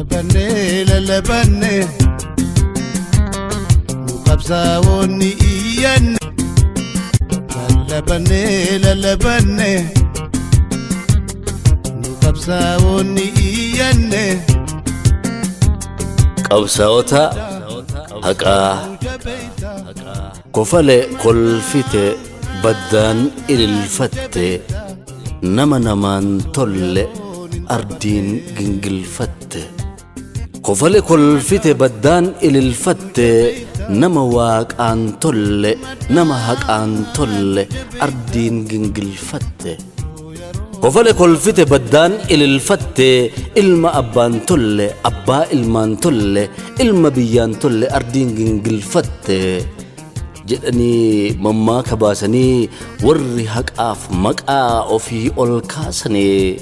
Lallabannee lallabannee nu qabsaa'oonni iyyanne. Lallabannee lallabannee nu qabsaa'oonni iyyanne. Qabsaa'ota haqaa. Kofale kolfite, baddaan ililfatte, nama namaan tolle ardiin gingilfatte. Kofale kolfite, baddaan ililfatte, nama waaqaan tolle, nama haqaan tolle ardiin gingilfatte. Kofale kolfite, baddaan ililfatte, ilma abbaan tolle, abbaa ilmaan tolle, ilma biyyaan tolle ardiin gingilfatte jedhanii mammaaka baasanii warri haqaaf maqaa ofii ol kaasanii.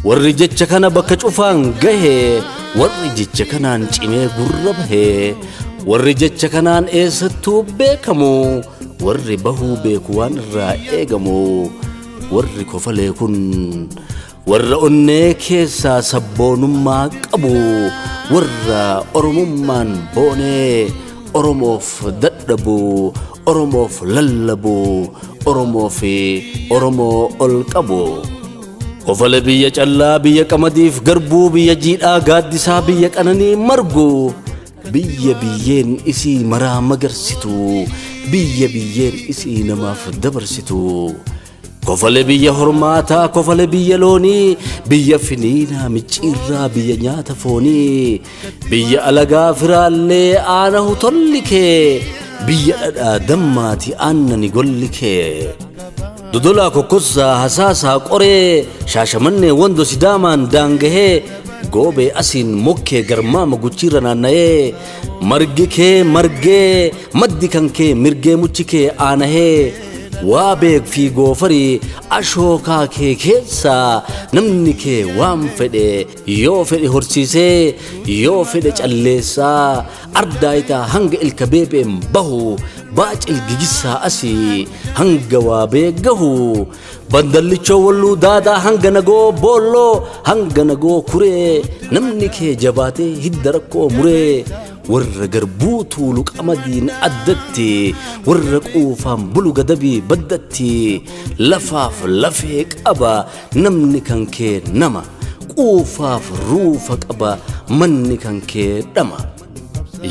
Warri jecha kana bakka cufaan gahe, warri jecha kanaan cimee gurra bahe, warri jecha kanaan eessattuu beekamu, warri bahuu beeku waan irraa eegamu, warri kofalee kun warra onnee keessaa sabboonummaa qabu, warra oromummaan boonee Oromoof dadhabu, Oromoof lallabu, Oromoof Oromoo ol qabu. Kofale biyya callaa, biyya qamadiif garbuu, biyya jiidhaa gaaddisaa, biyya qananii margu, biyya biyyeen isii maraa magarsitu, biyya biyyeen isii namaaf dabarsitu. Kofale biyya hormaataa, kofale biyya loonii, biyya finiinaa micciirraa, biyya nyaata foonii, biyya alagaa firaallee aanahu tolli kee, biyya dhadhaa dammaati aannani golli kee. Dodolaa, Kokkossaa, Hasaasaa, Qoree, Shaashamannee, Wando, Sidaamaan daangahee, Goobee asiin mokkee garmaama guchiirra naanna'ee, margi kee margee, maddi kan kee mirgee, muchi kee aanahee, waa beek fi goofarii ashookaa kee keessaa namni kee waan fedhe yoo fedhe horsiisee, yoo fedhe calleessaa, ardaayitaa hanga ilka beebeen bahu, baacil gigissaa asii hanga waa beegahu, bandallichoo walluu daadaa hanga nagoo boolloo hanga nagoo kuree, namni kee jabaatee hidda rakkoo muree, warra garbuu tuulu qamadiin addatti, warra quufaan bulu gadabii baddatti, lafaaf lafee qaba namni kan kee nama quufaaf ruufa qaba manni kan kee dhama.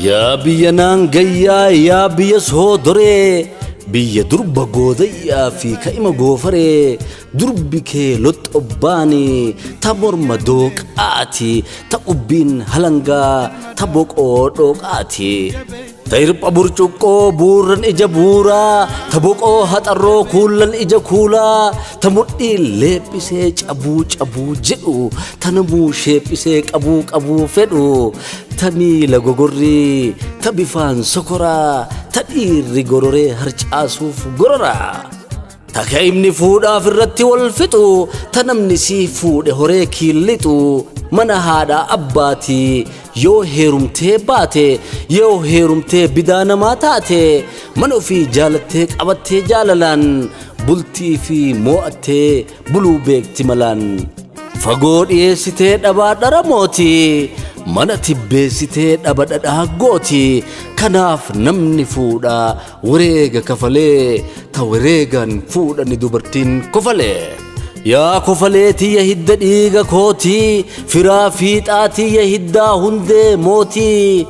Yaa biyya naangayyaa, yaa biyya soodoree, biyya durba goodayyaa fi ka'ima goofaree, durbi kee loxxobbaani ta morma dooqaati, ta qubbiin halangaa, ta boqoo dhooqaati. Ta hirpha burcuqqoo buurran ija buuraa, ta boqoo haxarroo kuullan ija kuulaa, ta mudhii leephisee cabuu cabuu jedhu, ta namuu sheephisee qabuu qabuu fedhu, ta miila gogorrii, ta bifaan sokoraa, ta dhiirri gororee harcaasuuf gororaa. Ta ka'imni fuudhaaf irratti wal fixu, ta namni sii fuudhe horee kiillixu, mana haadha abbaatii yoo heerumtee baate, yoo heerumtee bidaa namaa taate, mana ofii jaalattee qabattee jaalalaan bultii fi moo'attee buluu beekti malaan. Fagoo dhiyeessitee dhabaa dhara mooti, mana tibbeessitee dhaba dhadhaa gooti, kanaaf namni fuudhaa wareega kafalee, ta wareegaan fuudhani dubartiin kofalee. Yaa kofalee tiyya hidda dhiiga kootii, firaa fiixaa tiyya hiddaa hundee mootii.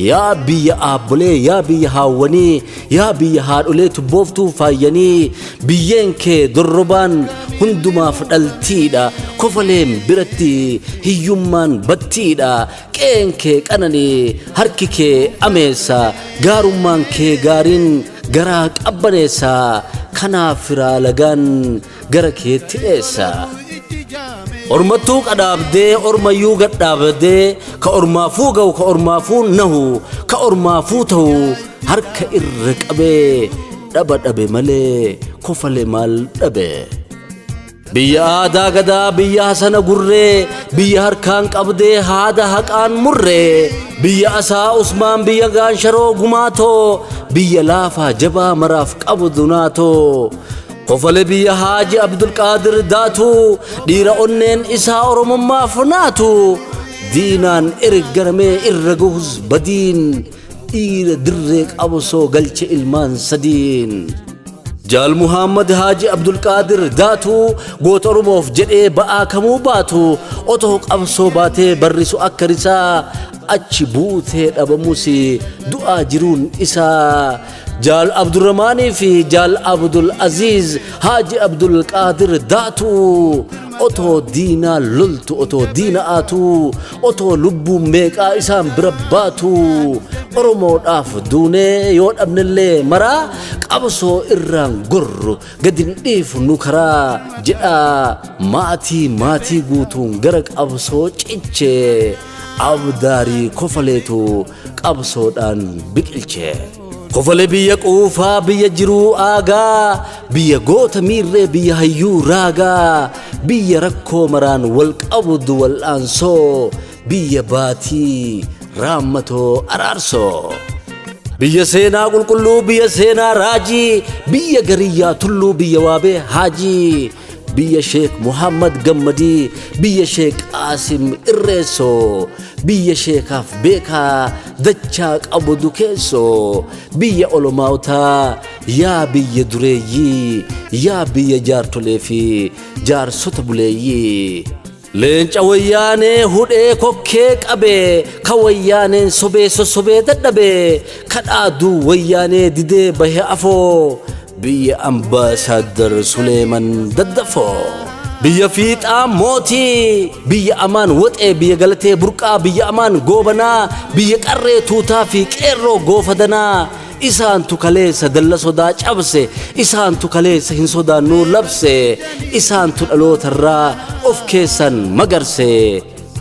Yaa biyya aabbolee, yaa biyya haawwanii, yaa biyya haadholee tubbooftuu faayyanii, biyyeen kee dorrobaan hundumaaf dhaltiidha, kofaleen biratti hiyyummaan battiidha, qe'een kee qananii, harki kee ameessa, gaarummaan kee gaariin garaa qabbaneessa, kanaaf firaa lagaan gara keetti dheessa. Ormattuu qadhaabdee, ormayyuu gadhaabdee, ka ormaafuu ga'u, ka ormaafuu nahu, ka ormaafuu ta'u harka irra qabee dhaba dhabe malee kofale maal dhabe. Biyya aadaa gadaa, biyya hasana gurree, biyya harkaan qabdee haada haqaan murree, biyya asaa Usmaan, biyya gaansharoo gumaatoo, biyya laafaa jabaa maraaf qabdu naatoo. Kofale biyya Haaji Abdulqaadir Daatu, dhiira onneen isaa Oromummaaf naatu, Diinaan ergaramee irra gahus badiin dhiira dirree qabsoo galche ilmaan sadiin. Jaal Muhammad Haaji Abdulqaadir Daatuu goota Oromoof jedhee ba'aa kamuu baatu otoo qabsoo baatee barrisu akka risaa achi buutee dhabamus du'aa jiruun isaa. Jaal Abdurrahmaanii fi Jaal Abdul Aziz Haaji Abdulqaadir Daatuu otoo diinaa loltu otoo diina aatu otoo lubbuun meeqaa isaan bira baatu Oromoodhaaf duunee yoo dhabnellee maraa qabsoo irraan gorru gadi hin dhiifnu karaa jedhaa maatii maatii guutuun gara qabsoo ciche abdaarii kofaleetu qabsoodhaan biqilche. Kofale biyya quufaa biyya jiruu aagaa biyya goota miirree biyya hayyuu raagaa biyya rakkoo maraan wal qabdu wal'aansoo biyya baatii raammatoo araarsoo. Biyya seenaa qulqulluu biyya seenaa raajii biyya gariyyaa tulluu biyya waabee haajii biyya Sheek Muhammad Gammadii biyya Sheek Qaasim Irreessoo biyya Sheekaaf beekaa dachaa qabdu keessoo biyya olomaawotaa yaa biyya dureeyyii yaa biyya jaartolee fi jaarsota buleeyyii. Leenca wayyaanee hudhee kokkee qabee ka wayyaaneen sobee sossobee dadhabee kadhaaduu wayyaanee didee bahe afoo biyya Ambaasaadar Suleeman Daddafoo. Biyya fiixaa mootii biyya amaan woxee biyya galatee burqaa biyya amaan goobanaa biyya qarree tuutaa fi qeerroo goofadanaa isaantu kaleessa dalla sodaa cabse isaantu kaleessa hin sodaannuu labse isaantu dhalootarraa of keessan magarse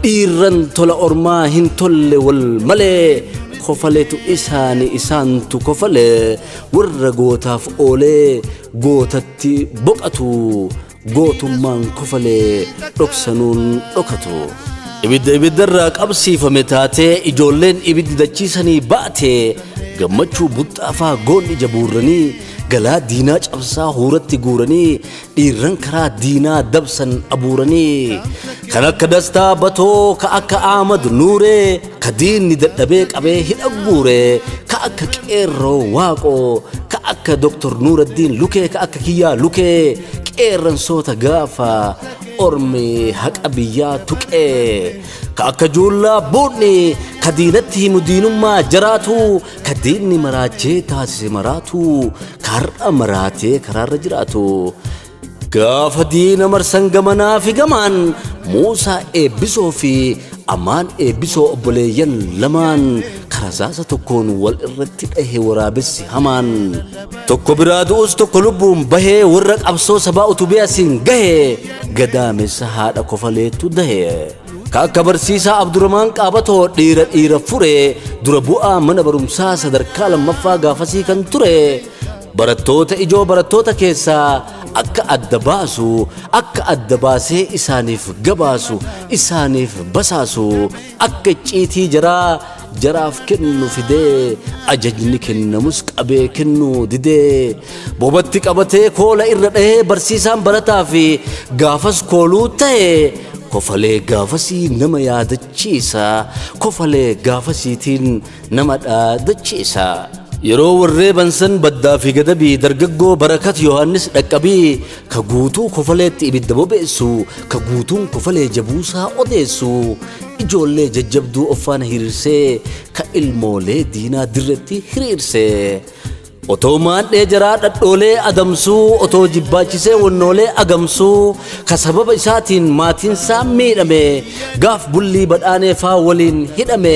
dhiirran tola ormaa hin tolle wal malee kofaletu isaani isaantu kofale warra gootaaf oolee gootatti boqatu gootummaan kofalee dhoksanuun dhokatu. Ibidda ibiddarraa qabsiifame taatee ijoolleen ibiddi dachiisanii baate gammachuu buxxaafaa goon ija buurranii galaa diinaa cabsaa huuratti guuranii dhiirran karaa diinaa dabsan abuuranii kan akka Dastaa Batoo ka akka Ahmad Nuuree ka diinni dadhabee qabee hidha guure ka akka Qeerroo Waaqoo ka akka Doktor Nuuraddiin Lukee ka akka Kiyyaa Lukee qeerransoota gaafa ormi haqa biyyaa tuqee ka akka Juullaa Buudhni ka diinatti himu diinummaa jaraatu ka diinni maraachee taasise maraatu ka har'a maraatee karaarra jiraatu. Gaafa diina marsan gamanaa fi gamaan Muusaa Eebbisoo fi Amaan Eebbisoo obboleeyyan lamaan karasaasa tokkoon wal irratti dhahe waraabessi hamaan. Tokko biraa du'us tokko lubbuun bahee warra qabsoo sabaa utubee asiin gahe gadaamessa haadha kofaleetu dahe. Ka akka barsiisaa Abdurrahmaan Qaabatoo dhiira dhiira fure dura bu'aa mana barumsaa sadarkaa lammaffaa gaafasii kan ture barattoota ijoo barattoota keessaa akka adda baasu akka adda baasee isaaniif gabaasu isaaniif basaasu akka icciitii jaraa jaraaf kennu fidee ajajni kennamus qabee kennuu didee bobatti qabatee koola irra dhahee barsiisaan barataa fi gaafas kooluu ta'e kofalee gaafasii nama yaadachiisa kofalee gaafasiitiin nama dhaadachiisa. Yeroo warree bansan baddaa fi gadabii dargaggoo Barakat Yohaannis dhaqqabii ka guutuu kofaleetti ibidda bobeessu ka guutuun kofalee jabuusaa odeessu ijoollee jajjabduu of faana hiriirsee ka ilmoolee diinaa dirretti hiriirse. Otoo maandhee jaraa dhadhoolee adamsuu otoo jibbaachisee wannoolee agamsuu ka sababa isaatiin maatiinsaa miidhame gaaf bullii badhaanee faa waliin hidhame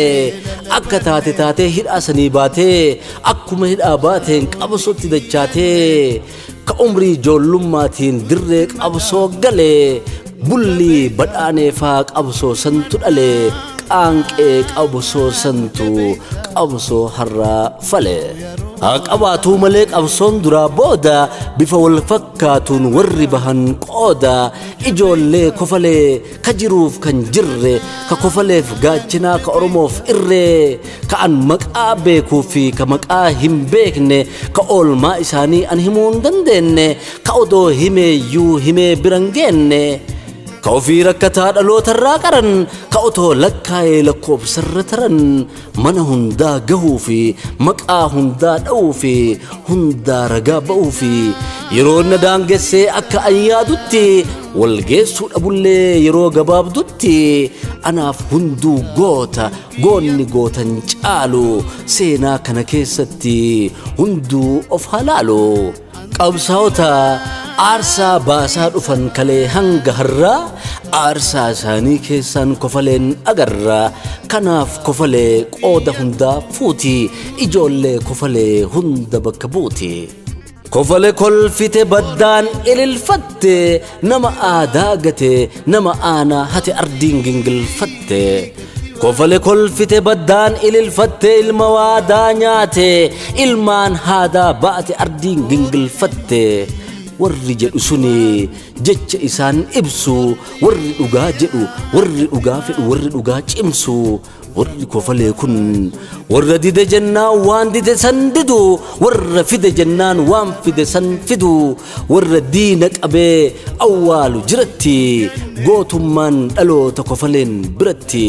akka taate taatee hidhaa sanii baatee akkuma hidhaa baateen qabsootti dachaatee ka umrii ijoollummaatiin dirree qabsoo galee bullii badhaanee faa qabsoo santu dhale qaanqee qabsoo santu qabsoo har'aa fale. Haa qabaatuu malee qabsoon duraa booda bifa wal fakkaatuun warri bahan qooda ijoollee kofalee ka jiruuf kan jirre ka kofaleef gaachinaa ka Oromoof irree ka an maqaa beekuu fi ka maqaa hin beekne ka oolmaa isaanii an himuu hin dandeenye ka odoo himeeyyuu himee bira hin geenne. Ka ofii rakkataa dhalootarraa qaran, ka otoo lakkaa'ee lakkoofsarra taran, mana hundaa gahuu fi maqaa hundaa dha'uu fi hundaa ragaa ba'uu fi yeroo na daangessee akka an yaadutti walgeessuu dhabullee yeroo gabaabdutti anaaf hunduu goota, goonni gootan caalu, seenaa kana keessatti hunduu of halaalu. Qabsaa'ota aarsaa baasaa dhufan kalee hanga har'aa, aarsaa isaanii keessaan kofaleen agarra. Kanaaf kofalee qooda hundaa fuuti, ijoollee kofalee hunda bakka buuti. Kofale kolfite baddaan ililfatte, nama aadaa gate, nama aanaa hate ardiin gingilfatte. Kofale kolfite baddaan ililfatte, ilma waadaa nyaate, ilmaan haadaa baate ardiin gingilfatte. Warri jedhu suni jecha isaan ibsu, warri dhugaa jedhu, warri dhugaa fedhu, warri dhugaa cimsu, warri kofalee kun warra dide jennaan waan dide san didu, warra fide jennaan waan fide san fidu, warra diina qabee awwaalu jiratti, gootummaan dhaloota kofaleen biratti.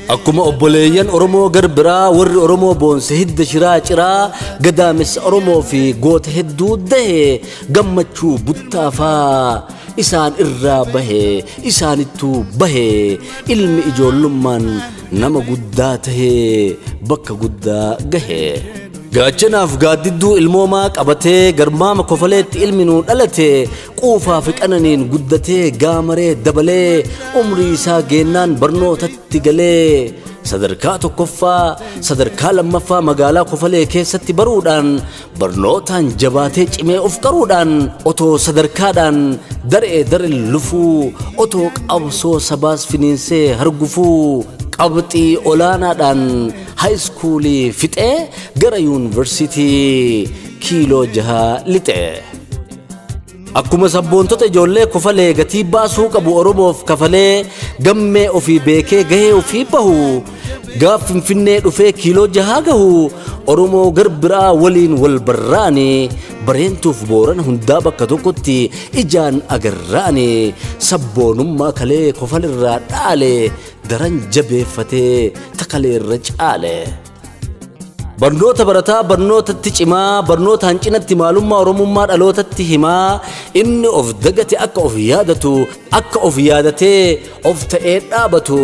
Akkuma obboleeyyan Oromoo gar biraa, warri Oromoo boonse hidda shiraa ciraa, gadaamessa Oromoo fi goota hedduu dahe, gammachuu buttaafaa isaan irraa bahe, isaanittuu bahe, ilmi ijoollummaan nama guddaa tahee bakka guddaa gahe. Gaachanaaf gaaddidduu ilmoomaa qabatee garmaama kofaleetti ilmi nuu dhalate, quufaa fi qananiin guddatee gaamaree dabalee umrii isaa geennaan barnootatti galee sadarkaa tokkoffaa sadarkaa lammaffaa magaalaa kofalee keessatti baruudhaan barnootaan jabaatee cimee of qaruudhaan otoo sadarkaadhaan daree dareen lufuu, otoo qabsoo sabaas finiinsee hargufuu, qabxii olaanaadhaan haayiskuulii fixee gara yuunivarsiitii kiiloo jahaa lixe. Akkuma sabboontota ijoollee kofalee gatii baasuu qabu Oromoof kafalee gammee ofii beekee gahee ofii bahu, gaaf Finfinnee dhufee kiiloo jahaa gahu, Oromoo gar biraa waliin wal barraani, bareentuuf boorana hundaa bakka tokkotti ijaan agarraani, sabboonummaa kalee kofalirraa dhaale daran jabeeffatee takaleerra caale. Barnoota barataa barnootatti cimaa, barnootaan cinatti maalummaa Oromummaa dhalootatti himaa, inni of dagate akka of yaadatu, akka of yaadatee of ta'ee dhaabatu,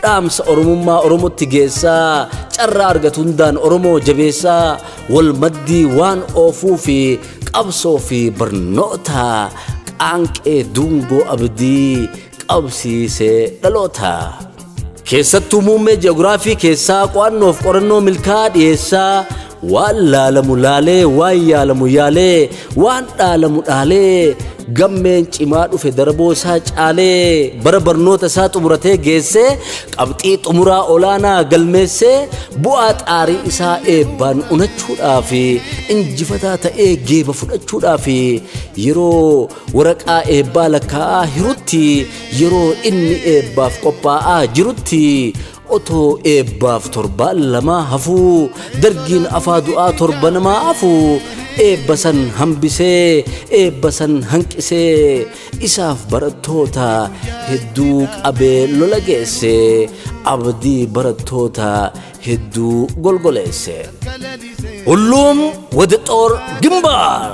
dhaamsa Oromummaa Oromotti geessaa, carraa argatu hundaan Oromoo jabeessaa, wal maddii waan oofuu fi qabsoo fi barnoota qaanqee dungoo abdii qabsiisee dhaloota. Keessattuu muummee ji'oogiraafii keessaa qo'annoof qorannoo milkaa'aa dhiyeessaa, waan laalamu laalee, waan yaalamu yaalee, waan dhaalamu dhaalee, gammeen cimaa dhufe darboo isaa caalee, bara barnoota isaa xumuratee geessee qabxii xumuraa olaanaa galmeessee bu'aa xaarii isaa eebbaan unachuudhaaf injifataa ta'ee geeba fudhachuudhaaf yeroo waraqaa eebbaa lakkaa'aa hirutti, yeroo inni eebbaaf qophaa'aa jirutti, otoo eebbaaf torbaan lamaa hafuu dargiin afaa du'aa torba namaa hafuu eebba san hambisee eebba san hanqisee isaaf barattoota hedduu qabee lola geesse, abdii barattoota hedduu golgoleesse. Hulluum wada xoor gimbaar,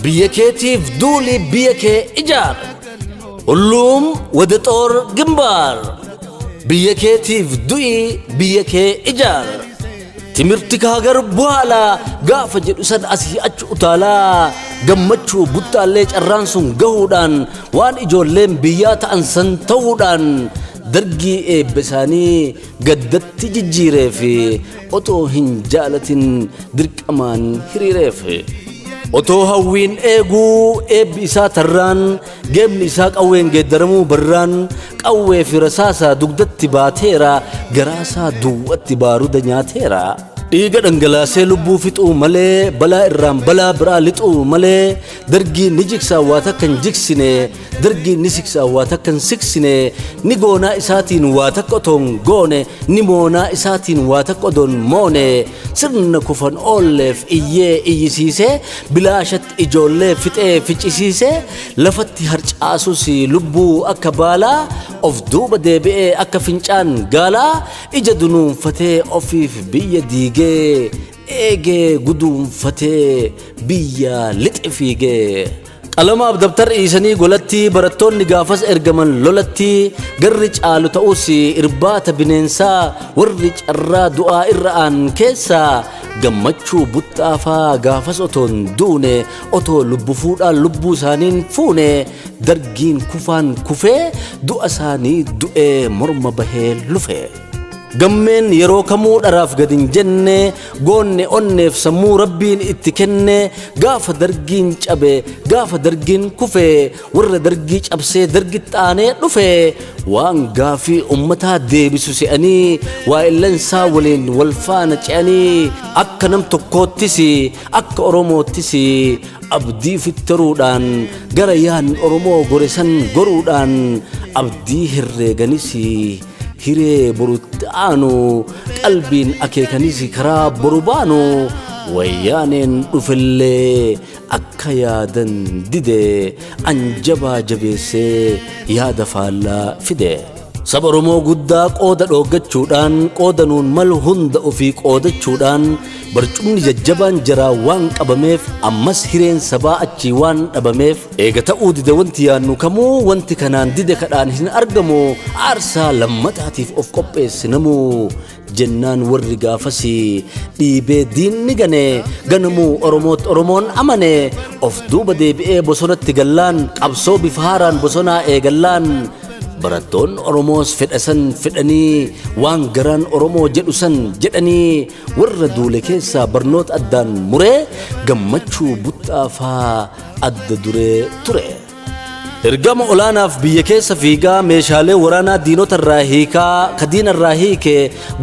biyya keetiif duuli, biyya kee ijaar. Hulluum wada xoor gimbaar, biyya keetiif du'i, biyya kee ijaar. Timirti kaagar bu'aala gaafa jedhu san asii achi utaalaa, gammachuu buttaallee carraan sun gahuudhaan waan ijoolleen biyyaa ta'an san ta'uudhaan dargii eebba isaanii gaddatti jijjiireef, otoo hin jaalatin dirqamaan hiriireef. Otoo hawwiin eeguu eebbi isaa tarraan, geebni isaa qawween geeddaramuu barraan, qawwee fi rasaasaa dugdatti baateera, garaasaa duwwatti baaruda nyaateera. Dhiiga dhangalaasee lubbuu fixuu malee, balaa irraan balaa biraa lixuu malee, Dargiin ni jigsaa waa takka hin jigsine, Dargiin ni siksaa waa takka hin siksine, ni goonaa isaatiin waa takka otoo hin goone, ni moonaa isaatiin waa takka odoo hin moone, sirna kufan oolleef iyyee iyyisiisee, bilaashatti ijoollee fixee ficcisiisee, lafatti harcaasus lubbuu akka baalaa, of duuba deebi'ee akka fincaan gaalaa, ija dunuunfatee ofiif biyya diigee, eegee guduunfatee biyya lixe fiigee. Qalamaaf dabtar dhiisanii golatti, barattoonni gaafas ergaman lolatti, garri caalu ta'us irbaata bineensaa, warri carraa du'aa irra aan keessaa, Gammachuu Buttaafaa gaafas otoo hin duune, otoo lubbu fuudhaan lubbuu isaaniin fuune, Dargiin kufaan kufee du'a isaanii du'ee morma bahee lufe. Gammeen yeroo kamuu dharaaf gad hin jenne, goonne onneef sammuu Rabbiin itti kenne, gaafa Dargiin cabe, gaafa Dargiin kufe, warra Dargii cabsee Dargitti aanee dhufe, waan gaafii ummataa deebisu se'anii, waa'illansaa waliin wal faana ce'anii, akka nam tokkoottis akka Oromoottis abdii fitteruudhaan, gara yaadni Oromoo gore san goruudhaan, abdii herreeganis hiree borutti aanu qalbiin akeekanis karaa boru baanu, Wayyaaneen dhufellee akka yaadan dide, anjabaa jabeessee yaada faallaa fide. Saba Oromoo guddaa qooda dhooggachuudhaan, qooda nuun malu hunda ofii qoodachuudhaan, barcumni jajjabaan jaraa waan qabameef, ammas hireen sabaa achii waan dhabameef, eega ta'uu dide wanti yaannu kamuu, wanti kanaan dide kadhaan hin argamu, aarsaa lammataatiif of qopheessi namuu jennaan, warri gaafasii dhiibee diinni gane, ganamuu Oromootti Oromoon amane, of duuba deebi'ee bosonatti gallaan, qabsoo bifa haaraan bosonaa eegallaan, barattoonni Oromoos fedha san fedhanii, waan garaan Oromoo jedhu san jedhanii, warra duule keessaa barnoota addaan muree Gammachuu Buttaafaa adda duree ture. Ergama olaanaaf biyya keessa fiigaa, meeshaalee waraanaa diinota irraa hiikaa, ka diina irraa hiike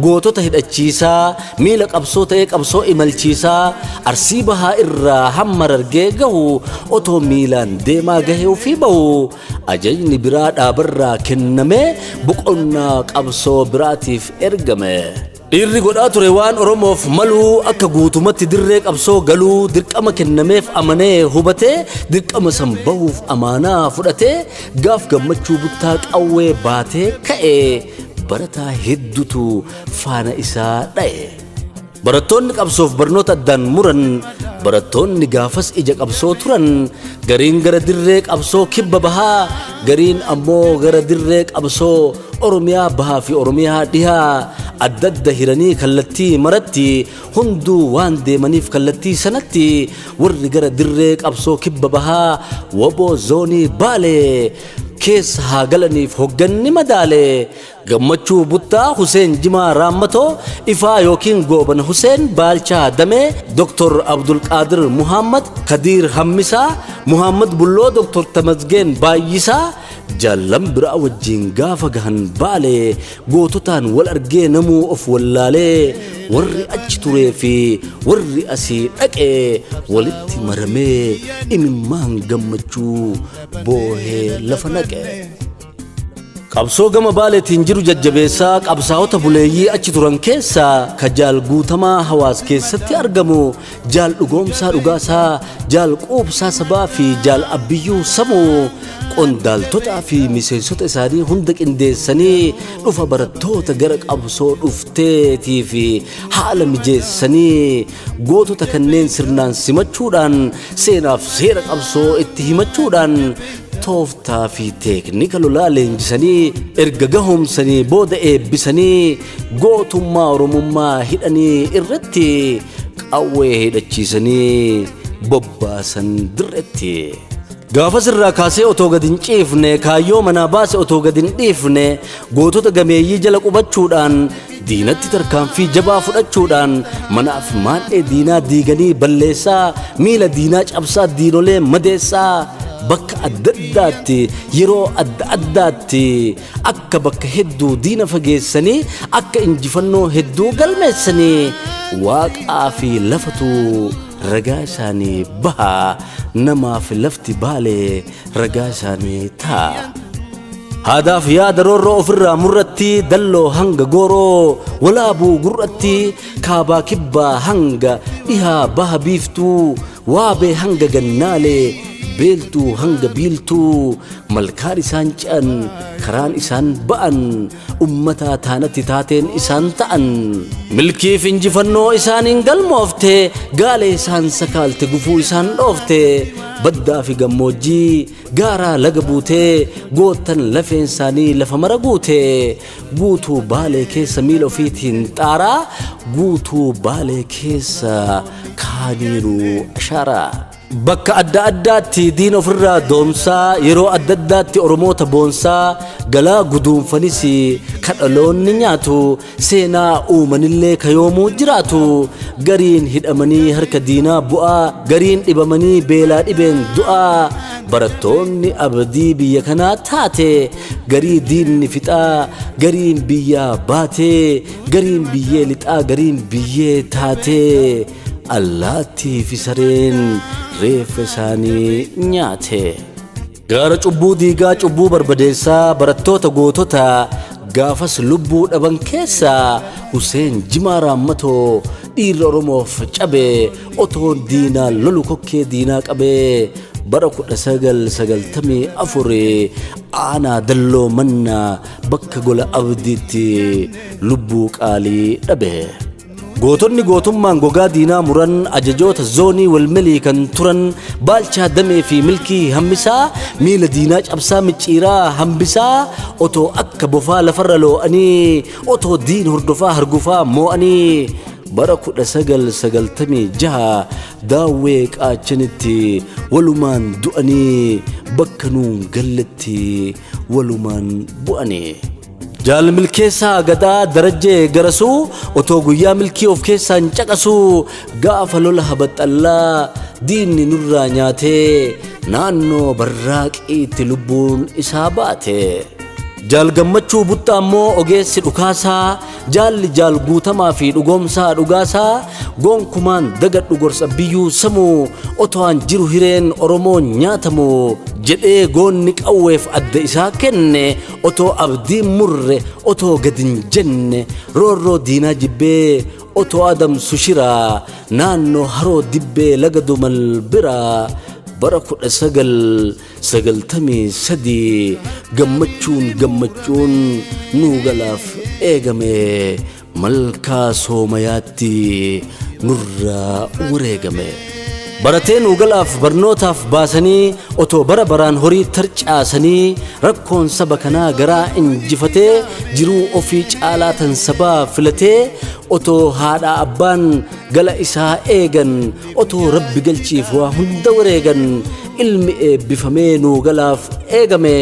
gootota hidhachiisaa, miila qabsoo ta'ee qabsoo imalchiisaa, Arsii Bahaa irraa hamma Harargee gahu otoo miilaan deemaa gahee ofii bahu, ajajni biraa dhaabarraa kennamee boqonnaa qabsoo biraatiif ergame. Dhiirri godhaa ture waan Oromoof maluu, akka guutumatti dirree qabsoo galuu dirqama kennameef amanee hubatee, dirqama san bahuuf amaanaa fudhatee, gaaf Gammachuu Buttaa qawwee baatee ka'e barataa heddutu faana isaa dha'e. Barattoonni qabsoof barnoota addaan muran, barattoonni gaafas ija qabsoo turan, gariin gara dirree qabsoo kibba bahaa, gariin ammoo gara dirree qabsoo Oromiyaa bahaa fi Oromiyaa dhihaa adda adda hiranii kallattii maratti hunduu waan deemaniif, kallattii sanatti warri gara dirree qabsoo kibba bahaa waboo zoonii Baalee keessa haa galaniif hogganni madaale. Gammachuu Buttaa, Huseen Jimaa Raammatoo, Ifaa yookiin Goobana Huseen, Baalchaa Damee, Dr. Abdulqaadir Muhammad, Kadiir Hammisaa, Muhammad Bulloo, Dr. Tamasgeen Baayyisaa, jaallan biraa wajjiin gaafa gahan Baale, goototaan wal argee namuu of wallaalee, warri achi turee fi warri asii dhaqe walitti maramee imimmaan gammachuu boohee lafa naqe. Qabsoo gama Baaleetiin jiru jajjabeessaa qabsaa'ota buleeyyii achi turan keessaa ka Jaal Guutamaa Hawaas keessatti argamu, Jaal Dhugoomsaa Dhugaasaa, Jaal Quubsaa Sabaa fi Jaal Abbiyyuu Samuu qondaaltotaa fi miseensota isaanii hunda qindeessanii, dhufa barattoota gara qabsoo dhufteetii fi haala mijeessanii, gootota kanneen sirnaan simachuudhaan, seenaaf seera qabsoo itti himachuudhaan, tooftaa fi teeknika lolaa leenjisanii erga gahoomsanii booda eebbisanii, gootummaa Oromummaa hidhanii irratti qawwee hidhachiisanii bobbaasan dirretti. Gaafas irraa kaasee otoo gad hin ciifne, kaayyoo manaa baase otoo gad hin dhiifne, gootota gameeyyii jala qubachuudhaan, diinatti tarkaanfii jabaa fudhachuudhaan, manaaf maadhee diinaa diiganii balleessaa, miila diinaa cabsaa diinolee madeessaa, Bakka adda addaatti, yeroo adda addaatti akka bakka hedduu diina fageessanii, akka injifannoo hedduu galmeessanii, waaqaa fi lafatu ragaa isaanii baha, namaaf lafti Baalee ragaa isaanii ta'a. Haadaaf yaada roorroo ofirraa murratti, Dalloo hanga Gooroo, Walaabuu gurratti, kaabaa kibbaa hanga dhihaa baha biiftuu, Waabee hanga Gannaalee, Beeltuu hanga Biiltuu, malkaan isaan ce'an, karaan isaan ba'an, ummataa taanatti taateen isaan ta'an. Milkiif injifannoo isaaniin galmoofte, gaalee isaan sakaalte, gufuu isaan dhoofte, baddaa fi gammoojjii, gaaraa laga buutee, goottan lafeen isaanii lafa mara guute, guutuu Baalee keessa miila ofiitiin xaaraa, guutuu Baalee keessa kaaniiru ashaaraa. Bakka adda addaatti diina ofirraa doomsaa, yeroo adda addaatti Oromoota boonsaa, galaa guduunfanis ka dhaloonni nyaatu, seenaa uumanillee ka yoomuu jiraatu, gariin hidhamanii harka diinaa bu'aa, gariin dhibamanii beelaa dhibeen du'aa, barattoonni abdii biyya kanaa taate, garii diinni fixaa, gariin biyyaa baatee, gariin biyyee lixaa, gariin biyyee taatee, allaattii fi sareen reeffa isaanii nyaate. Gaara cubbuu diigaa, cubbuu barbadeessaa, barattoota gootota gaafas lubbuu dhaban keessaa Huseen Jimaa Raammatoo dhiirri Oromoof cabe, otoo diinaa lolu kokkee diinaa qabee, bara 1994 aanaa Dalloo Mannaa bakka Gola Abdiitti lubbuu qaalii dhabe. Gootonni gootummaan gogaa diinaa muran, ajajoota zoonii Walmelii kan turan Baalchaa Damee fi Milkii Hammisaa, miila diinaa cabsaa micciiraa hambisaa, otoo akka bofaa lafarra loo'anii, otoo diin hordofaa hargufaa moo'anii, bara 1996 Daawwee Qaachanitti walumaan du'anii, bakka nuun galletti walumaan bu'anii. Jaal Milkeessaa Gadaa Darajjee Garasuu otoo guyyaa milkii of keessaan caqasuu, gaafa lola Habaxxallaa diinni nurraa nyaatee naannoo Barraaqiitti lubbuun isaa baate. Jaal Gammachuu Buttaa immoo ogeessi dhukaasaa, jaalli Jaal Guutamaa fi Dhugoomsaa Dhugaasaa, gonkumaan dagadhu gorsa biyyuu samuu, oto'aan jiru hireen Oromoo nyaatamu jedhee goonni qawweef adda isaa kenne, otoo abdiin murre, otoo gad hin jenne, roorroo diinaa jibbee otoo adamsu shiraa, naannoo Haroo Dibbee laga Dumal biraa bara 1993 gammachuun gammachuun nuu galaaf eegame, malkaa Soomayaatti nurraa wareegame. Baratee nuu galaaf barnootaaf baasanii, otoo bara baraan horii tarcaasanii, rakkoon saba kanaa garaa injifatee, jiruu ofii caalaa tan sabaa filatee, otoo haadhaa abbaan gala isaa eegan, otoo rabbi galchiif waa hunda wareegan, ilmi eebbifamee nuu galaaf eegame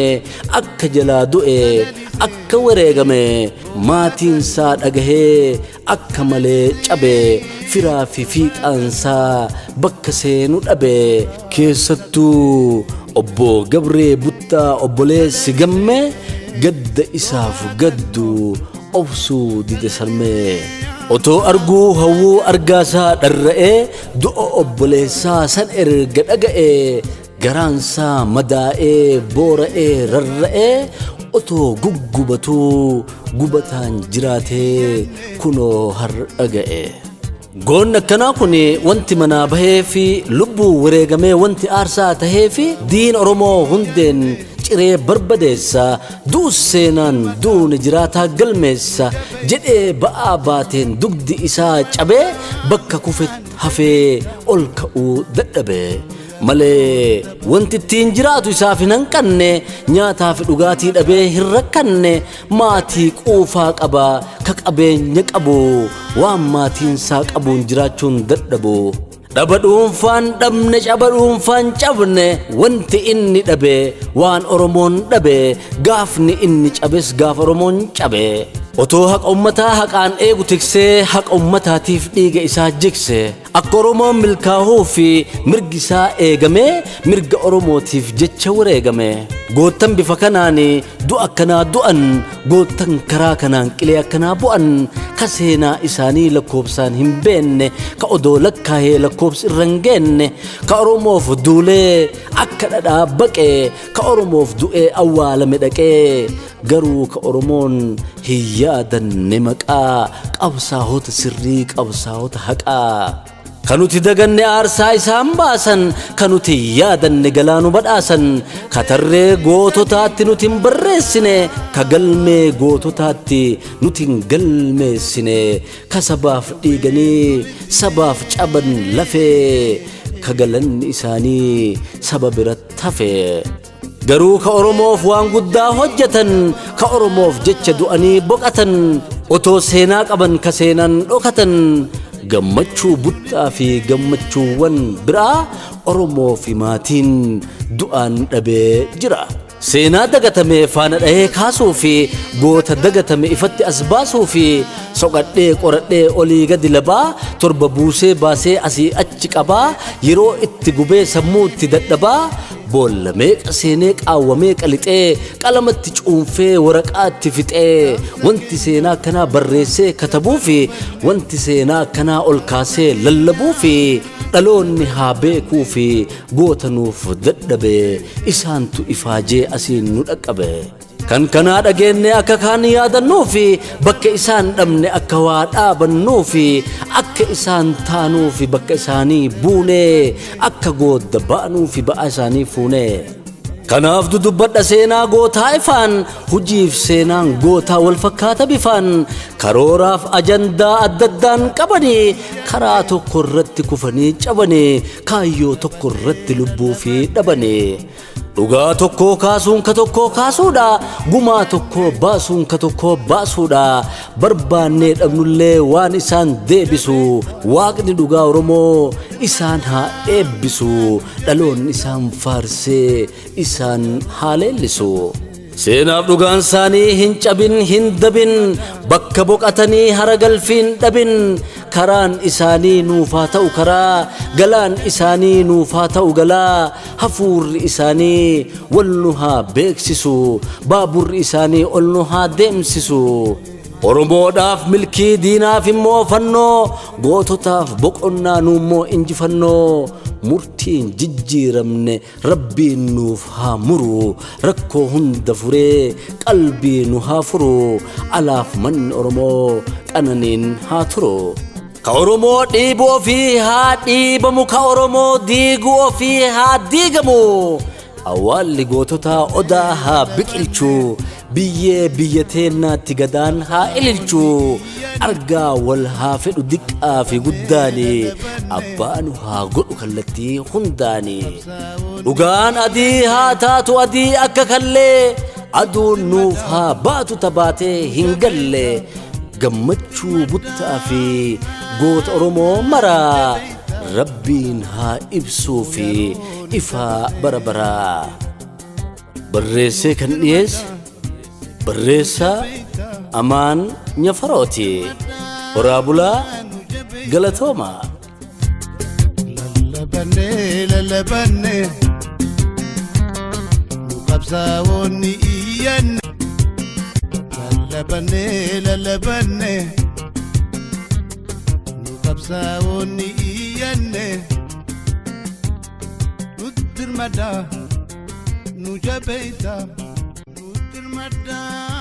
akka jalaa du'e, akka wareegame maatiinsaa dhagahee akka malee cabe, firaa fi fiixaansaa bakka seenu dhabe, keessattuu obbo Gabree Buttaa obboleessi Gammee gadda isaaf gaddu obsuu dide sarmee. Otoo arguu hawwuu argaasaa dharra'ee, du'a obboleessaa san erga dhaga'ee, garaansaa madaa'ee boora'ee rarra'ee, otoo guggubatuu gubataan jiraatee kunoo har'a ga'e. Goonni akkanaa kun wanti manaa bahee fi lubbuu wareegamee wanti aarsaa tahee fi diin Oromoo hundeen ciree barbadeessa, du'us seenaan duune jiraataa galmeessa jedhee ba'aa baateen dugdi isaa cabee bakka kufe hafee ol ka'uu dadhabe. Malee wanti ittiin jiraatu isaaf hin hanqanne, nyaataa fi dhugaatii dhabee hin rakkanne, maatii quufaa qaba ka qabeenya qabu, waan maatiinsaa qabuun jiraachuun dadhabu. Dhaba dhuunfaan dhabne, caba dhuunfaan cabne, wanti inni dhabe waan Oromoon dhabe, gaafni inni cabes gaafa Oromoon cabe. Otoo haqa ummataa haqaan eegu tiksee, haqa ummataatiif dhiiga isaa jigse. Akka Oromoon milkaa'uu fi mirgi isaa eegamee, mirga Oromootiif jecha wareegame. Goottan bifa kanaan du'a akkanaa du'an, goottan karaa kanaan qilee akkanaa bu'an, ka seenaa isaanii lakkoobsaan hin beenne, ka odoo lakkaa'ee lakkoobsi irra hin geenne, ka Oromoof duulee akka dhadhaa baqee, ka Oromoof du'ee awwaalame dhaqee, garuu ka Oromoon hin yaadanne maqaa qabsaa'ota sirrii, qabsaa'ota haqaa. Kan nuti daganne aarsaa isaan baasan, kan nuti yaadanne galaanu badhaasan, ka tarree goototaatti nuti hin barreessine, ka galmee goototaatti nuti hin galmeessine, ka sabaaf dhiiganii sabaaf caban lafee, ka galanni isaanii saba biratti hafe. Garuu ka Oromoof waan guddaa hojjetan, ka Oromoof jecha du'anii boqatan, otoo seenaa qaban ka seenaan dhokatan, Gammachuu Buttaa fi gammachuuwwan biraa Oromoo fi maatiin du'aan dhabee jira. Seenaa dagatame faana dhahee kaasuu fi goota dagatame ifatti as baasuu fi soqadhee qoradhee olii gadi labaa, torba buusee baasee asii achi qabaa, yeroo itti gubee sammuu itti dadhabaa, boolla meeqa seenee qaawwa meeqa lixee qalamatti cuunfee waraqaatti fixee, wanti seenaa akkanaa barreessee katabuu fi wanti seenaa akkanaa ol kaasee lallabuu fi dhaloonni haa beekuu fi goota nuuf dadhabe isaantu ifaajee asiin nu dhaqqabe. Kan kanaa dhageenne akka kaan yaadannuu fi bakka isaan dhabne akka waa dhaabannuu fi akka isaan taanuu fi bakka isaanii buunee akka goodda ba'anuu fi ba'aa isaanii fuunee. Kanaaf dudubbadha seenaa gootaa ifaan, hujiif seenaan gootaa wal fakkaata bifaan, karooraaf ajandaa adda addaan qabanii, karaa tokko irratti kufanii cabanii, kaayyoo tokko irratti lubbuu fi dhabanii. Dhugaa tokkoo kaasuun ka tokkoo kaasuudha. Gumaa tokkoo baasuun ka tokkoo baasuudha. Barbaannee dhabnullee waan isaan deebisu. Waaqni dhugaa Oromoo isaan haa eebbisu. Dhaloonni isaan faarsee isaan haa leellisu. Seenaaf dhugaan isaanii hin cabin hin dabin, bakka boqatanii hara galfiin dhabin, karaan isaanii nuuf haa ta'u karaa, galaan isaanii nuuf haa ta'u galaa, hafuurri isaanii wal nu haa beeksisu, baaburri isaanii ol nu haa deemsisu. Oromoodhaaf milkii, diinaaf immoo fannoo, goototaaf boqonnaa, nu immoo injifannoo, murtiin jijjiiramne Rabbiin nuuf haa muru, rakkoo hunda furee qalbii nu haa furu, alaaf manni Oromoo qananiin haa turu. Ka Oromoo dhiibu ofii haa dhiibamu, ka Oromoo diigu ofii haa diigamu. Awwaalli goototaa odaa haa biqilchu, biyyee biyya teennaatti gadaan haa ililchu, argaa wal haa fedhu diqqaa fi guddaani, abbaanu haa godhu kallattii hundaani. Dhugaan adii haa taatu adii akka kallee, aduun nuuf haa baatu tabaatee hin galle. Gammachuu Buttaa fi goota Oromoo maraa Rabbiin haa ibsuu fi ifaa bara baraa. Barreessee kan dhiyeesse barreessaa Amaan Nyafarooti. Horaa bulaa, galatoomaa. Lallabannee lallabannee nu qabsaa'oonni iyyanne. Lallabannee lallabannee nu qabsaa'oonni iyyanne. Nu dirmadhaa nu jabeessaa nu dirmadhaa.